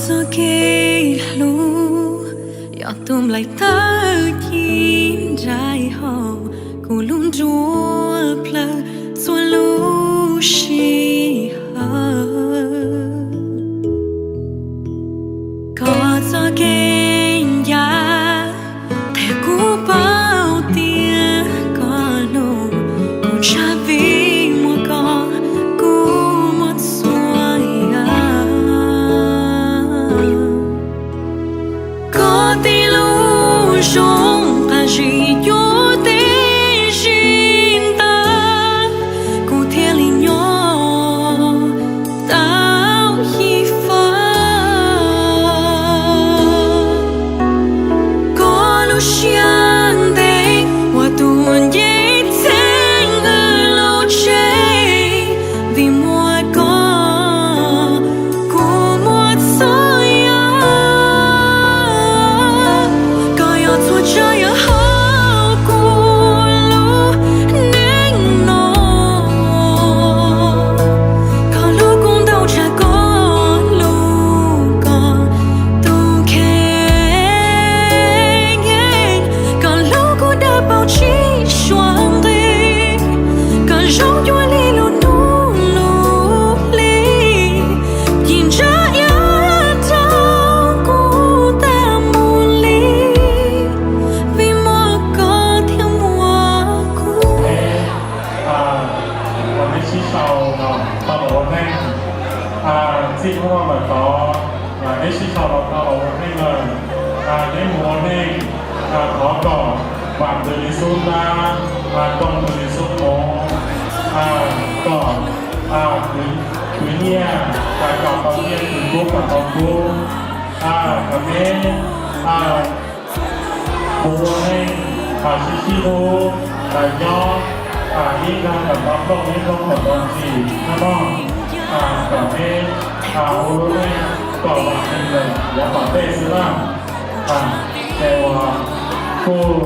Txoj kev hlub yog tus nplaim tawg ci nraim hauv kuv lub nruab plawv txhua lub sij hawm. Koj txoj kev ncaj qhia kuv paub tias koj hlub kuv tshaj vim muaj koj kuv muaj txhua yam. Koj tib lub zoo qab zib cuab tib si ntawd kuv thiaj li nyob tau xyiv fab. Koj lub siab ntev ua tus nce txheej wb lub tsev, vim muaj koj kuv muaj txhua yam. Koj yog txhua tsav yam hauv kuv lub neej no. Koj hlub kuv ntau tshaj koj hlub koj tus kheej. Koj hlub kuv dawb paug tsis suav nqi. Koj zoo cuag li lub hnub lub hli, ci ntsa iab rau kuv tag mus li, vim muaj koj thiaj muaj kuv. Neb sib sau los tau los ua neej, txij hnub no lawm tod neb sib sau los tau los ua neej lawm. Neb mus ua neej, thov kom vam ntws li xub ntab, ntoo ntws li xub hmoov, kom kwv nyiaj kom tau nyiaj, kwv kub kom tau kub, kom neb mus ua neej sib sib hlub, nyob ib leeg kom tau nplooj, ib leeg kom tau ntsis noj, kom neb ua lub neej kom vam meej lawm yav tom ntej xwb na. Ces uas kuj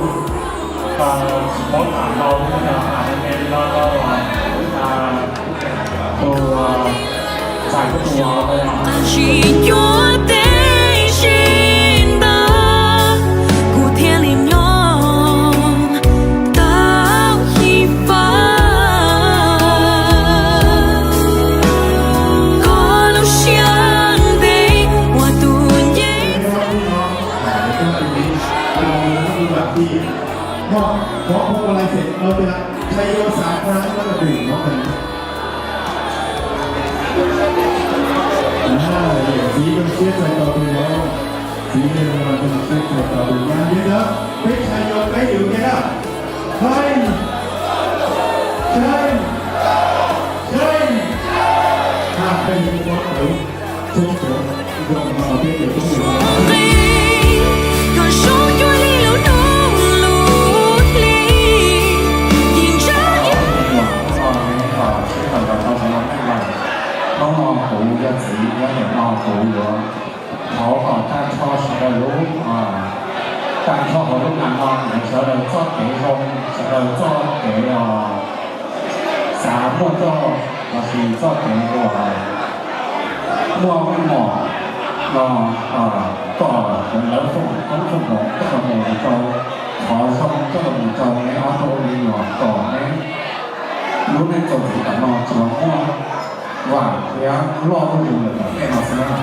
tsis paub tham ntau, tham me me li no rau tus ntxhais kuj tus vauv. Tsis cuag teb si ntawd kuv thiaj li nyob tau xyiv fab. Koj lub siab ntev ua tus nce. Moj, mov kuv ua lais xeem no tias Chaw Yau xav kha ib lub ka pim mov qees. Yawm txiv zoo siab txais tos tus yau, txiv zoo siab txais tos tus nyab. Yog li ntawd peb Chaw Yau peb yws kiag na. Hais, Chaw, Chaw, hais peb yws ua tawv, txhua txhua zoo no peb cov tub yws. Koj zoo cuag li lub hnub lub hli, ci ntsa iab. Hnub no kuv yog txiv, nyob ntawm no kuv yuav thov kom tag nrho sawv daws lub, tag nrho hauv lub nas no sawv daws txoj kev zoo, sawv daws txoj kev xav muaj txoj, los sis txoj kev uas muaj meej mom no, kom lawv foom koob foom hmoov coj los mus rau, thov zoo coj los mus rau neb ob tug me nyuam kom neb lub neej txuas ntxiv ntawm no tsuas muaj vam thiab loj zuj zus lawm tom ntej no xwb na.